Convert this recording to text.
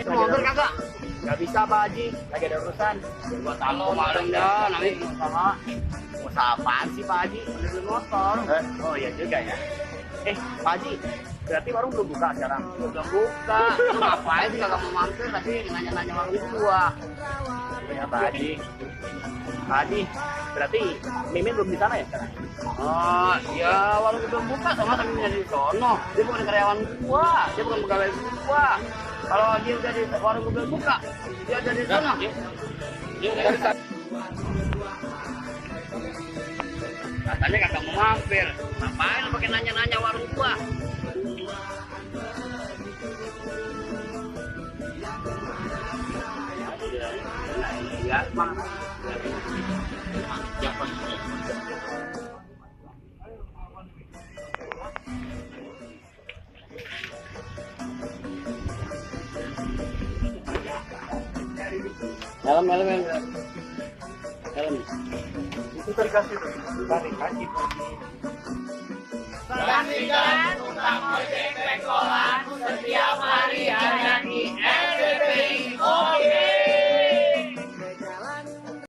Mobil kagak? Nggak bisa Pak Haji, lagi ada urusan. Gua tahu malam dah, namanya usaha. Usaha apaan sih Pak Haji? Beli motor. Oh iya juga ya. Pak Haji, berarti warung belum buka sekarang? Udah buka. Lu ngapain sih kagak mau mampir tadi nanya-nanya warung gua. Ya Pak Haji. Pak Haji, berarti Mimin belum di sana ya sekarang? Oh, ya warung belum buka sama sambil di sono. Dia bukan karyawan gua, dia bukan pegawai gua. Kalau dia udah di warung gua belum buka, dia udah di sono. Dia udah di sana. Katanya kagak mau mampir. Ngapain lu pakai nanya-nanya warung gua? Ya, Bang. Helm. Itu dikasih tuh. Tarik Haji. Perhatikan utang ojek pengkolan